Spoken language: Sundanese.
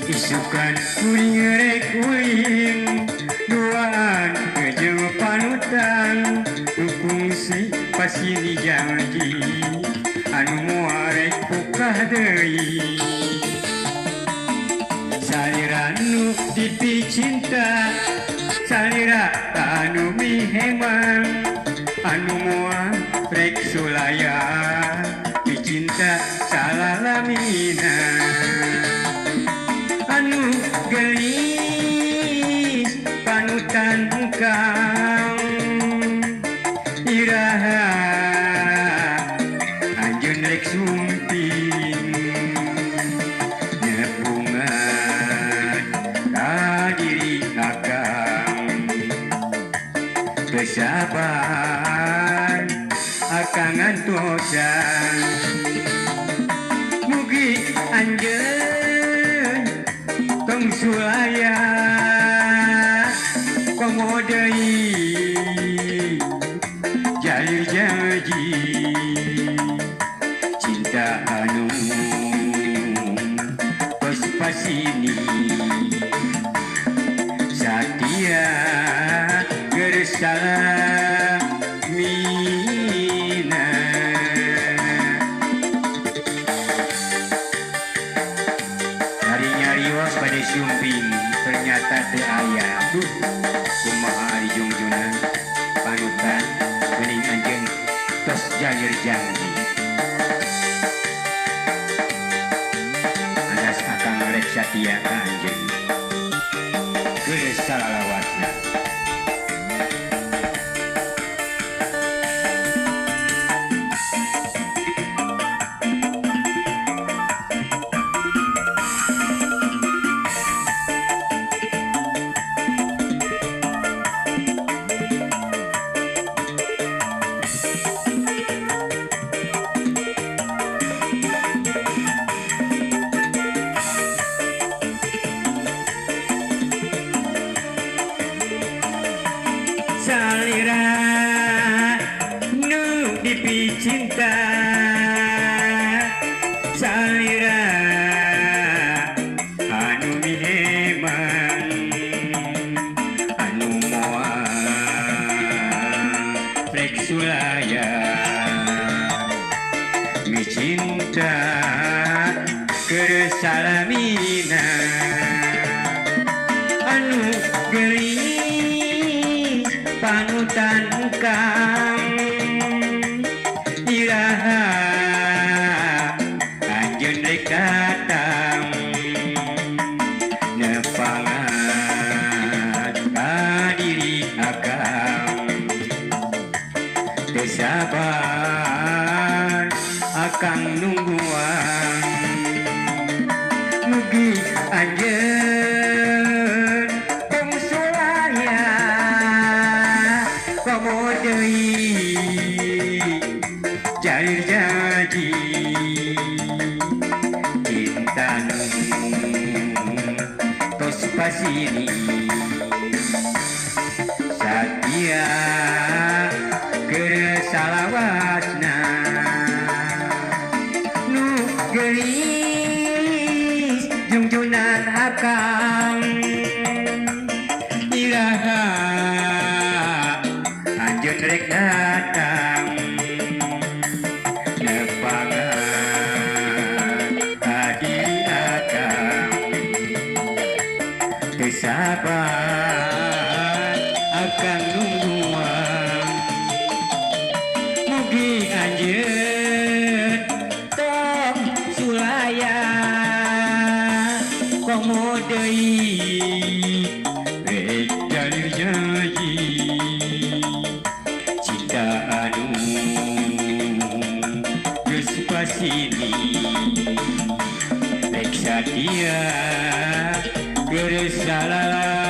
Isukan kuring rek ulin duaan jeung panutan nu kungsi pasini janji anu moal rek pukah deui. Salira nu dipicinta salira anu mihemang anu moal rek sulaya dicinta salalamina. Anu geulis panutan kang iraha anjeun rek sumping nepungan ka diri akang. Teu sabar akang ngantosan mugi anjeun tong sulaya komo deui jalir janji cinta anu tos pasini satia keur salamina. Nyari-nyarios bade sumping ternyata teu aya. Duh, kumaha ari jungjungan panutan geuning anjeun tos jalir janji. Anas akang rek satia ka anjeun geus salalawasna. Salira nu dipicinta salira anu mihemang anu moal rek sulaya micinta keur salamina. Anu geulis panutan kang iraha anjeun rek datang nepangan ka diri akang. Teu sabar akang nungguan mugi anjeun tong sulaya komo deui jalir janji cinta nu tos pasini satia keur salawasna. Nu geulis jungjunan akang iraha anjeun rek datang nepangan ka diri akang. Teu sabar akang nungguan mugi anjeun tong sulaya komo deui rek jalir janji cinta anu geus pasini rek satia keur salalamina.